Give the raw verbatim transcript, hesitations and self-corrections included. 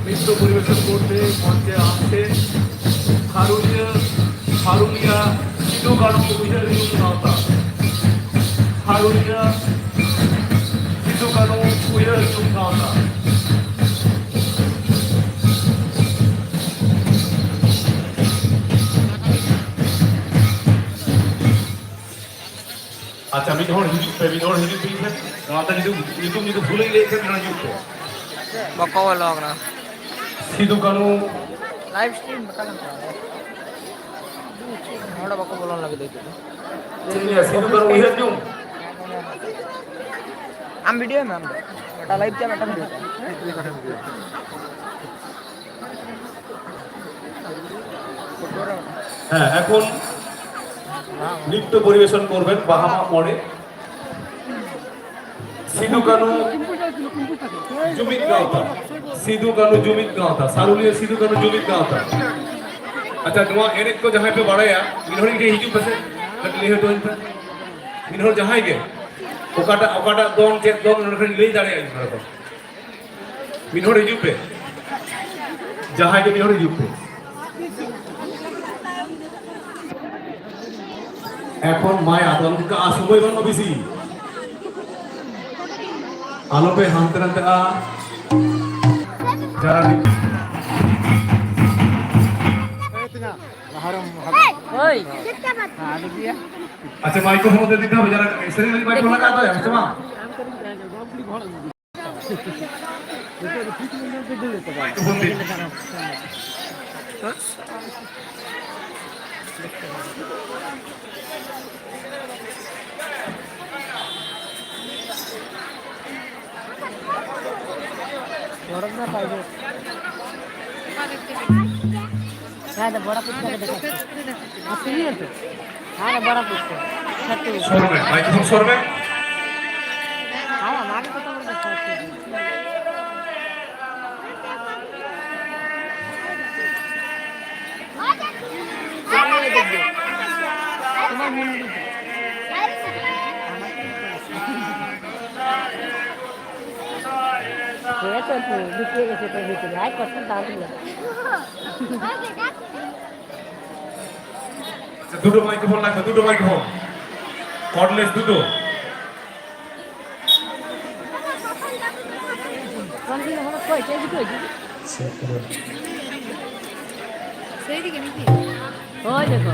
নৃত্য পরিবেশন করতে মঞ্চে আসছেন খারুলিয়া, খারুলিয়া সিধু কানু উইয়ার ইউথ গাঁওতা। খারুলিয়া সিধু কানু উইয়ার ইউথ গাঁওতা। ᱟᱪᱪᱷᱟ, ᱢᱤᱫ ᱦᱚᱲ ᱦᱤᱡᱩᱜ ᱯᱮ, ᱢᱤᱫ ᱦᱚᱲ ᱦᱤᱡᱩᱜ ᱯᱮ ᱤᱧ ᱴᱷᱮᱱ᱾ ᱱᱚᱣᱟ ᱫᱚ ᱧᱩᱛᱩᱢ, ᱧᱩᱛᱩᱢ ᱡᱩᱫᱤ ᱵᱷᱩᱞᱤᱧ ᱞᱟᱹᱭ ᱠᱷᱟᱱ ᱢᱤᱫ ᱦᱚᱲ ᱦᱤᱡᱩᱜ ᱯᱮ᱾ ᱵᱟᱠᱚ ᱵᱚᱞᱚ ᱟᱠᱟᱱᱟ᱾ ᱥᱤᱫᱩ ᱠᱟᱹᱱᱩ᱾ ᱞᱟᱭᱤᱵᱷ ᱥᱴᱨᱤᱢ ᱵᱟᱠᱟ ᱞᱮᱱ ᱛᱟᱢᱟ᱾ ᱱᱚᱰᱮ ᱵᱟᱠᱚ ᱵᱚᱞᱚᱱ ᱞᱟᱹᱜᱤᱫ ᱱᱤᱛᱚᱜ ᱫᱚ᱾ ᱪᱮᱫ ᱤᱧ ᱞᱟᱹᱭᱟ, ᱥᱤᱫᱩ ᱠᱟᱹᱱᱩ ᱩᱭᱦᱟᱹᱨ ᱧᱩᱢ᱾ ᱟᱢ ᱵᱷᱤᱰᱤᱭᱳ ᱢᱮ, ᱟᱢ ᱫᱚ᱾ ᱢᱤᱫᱴᱟᱝ ᱞᱟᱭᱤᱵᱷ ᱛᱮ, ᱢᱤᱫᱴᱟᱝ ᱵᱷᱤᱰᱤᱭᱳ ᱛᱮ᱾ ᱦᱮᱸ, ᱮᱠᱷᱚᱱ ᱱᱨᱤᱛᱛᱚ ᱯᱚᱨᱤᱵᱮᱥᱚᱱ ᱠᱚᱨᱵᱮᱱ ᱵᱟᱦᱟ ᱢᱟᱜ ᱢᱚᱬᱮ᱾ ᱥᱤᱫᱩ ᱠᱟᱹᱱᱩ ᱡᱩᱢᱤᱫ ᱜᱟᱶᱛᱟ, ᱥᱤᱫᱩ ᱠᱟᱹᱱᱩ ᱡᱩᱢᱤᱫ ᱜᱟᱶᱛᱟ, ᱥᱟᱨᱩᱞᱤᱭᱟᱹ ᱥᱤᱫᱩ ᱠᱟᱹᱱᱩ ᱡᱩᱢᱤᱫ ᱜᱟᱶᱛᱟ᱾ ᱟᱪᱪᱷᱟ, ᱱᱚᱣᱟ ᱮᱱᱮᱡ ᱠᱚ ᱡᱟᱦᱟᱸᱭ ᱯᱮ ᱵᱟᱲᱟᱭᱟ, ᱢᱤᱫ ᱦᱚᱲ ᱤᱧ ᱴᱷᱮᱱ ᱦᱤᱡᱩᱜ ᱯᱮᱥᱮ, ᱠᱟᱹᱴᱤᱡ ᱞᱟᱹᱭ ᱦᱚᱴᱚ ᱟᱹᱧ ᱯᱮ᱾ ᱢᱤᱫ ᱦᱚᱲ ᱡᱟᱦᱟᱸᱭ ᱜᱮ, ᱚᱠᱟᱴᱟᱜ, ᱚᱠᱟᱴᱟᱜ ᱫᱚᱱ, ᱪᱮᱫ ᱫᱚᱱ, ᱚᱱᱟ ᱠᱚᱧ ᱞᱟᱹᱭ ᱫᱟᱲᱮᱭᱟᱜᱼᱟ ᱤᱧ ᱦᱚᱲ ᱫᱚ᱾ ᱢᱤᱫ ᱦᱚᱲ ᱦᱤᱡᱩᱜ ᱯᱮ, ᱡᱟᱦᱟᱸᱭ ᱜᱮ ᱢᱤᱫ ᱦᱚᱲ ᱦᱤᱡᱩᱜ ᱯᱮ᱾ ᱮᱠᱷᱚᱱ ᱢᱟᱭ ᱟᱫᱚ ᱚᱱᱠᱟ ᱥᱚᱢᱚᱭ ᱵᱟᱹᱱᱩᱜᱼᱟ ᱵᱮᱥᱤ᱾ ᱟᱞᱚᱯᱮ ᱦᱟᱱᱛᱮ ᱱᱟᱛᱮᱜᱼᱟ᱾ ᱡᱟᱦᱟᱸ ᱦᱳᱭ᱾ ᱟᱪᱪᱷᱟ, ᱢᱟᱭᱠᱨᱳᱯᱷᱳᱱ ᱫᱚ ᱫᱤᱛᱮ ᱦᱚᱵᱮ, ᱡᱟᱦᱟᱸ ᱥᱮᱨᱮᱧ ᱞᱟᱹᱜᱤᱫ ᱢᱟᱭᱠᱨᱳᱯᱷᱳᱱ ᱞᱟᱜᱟᱣ ᱫᱚ, ᱦᱮᱸ ᱥᱮ ᱵᱟᱝ? ᱢᱟᱭᱠᱨᱳᱯᱷᱳᱱ ᱫᱤ᱾ ᱦᱮᱸ, ᱫᱚ ᱵᱚᱲᱚ ᱯᱤᱴᱷᱟᱹ ᱜᱮ ᱫᱮᱠᱷᱟᱣ ᱯᱮ᱾ ᱟᱨ ᱥᱩᱨ ᱢᱮ, ᱢᱟᱭᱠᱨᱳᱯᱷᱳᱱ ᱥᱩᱨ ᱢᱮ᱾ ᱦᱮᱸ, ᱚᱱᱟ ᱜᱮ ᱠᱚᱛᱚ ᱵᱚᱲᱚ ᱫᱮᱠᱷᱟᱣ ᱯᱮ᱾ এই তো একটু লুকিয়ে গেছে, তো লুকিয়ে যায়, কত দাম দিল। আচ্ছা, দুটো মাইক্রোফোন লাগবে, দুটো মাইক্রোফোন। কর্ডলেস দুটো। সেই দিকে নাকি? ওই দেখো।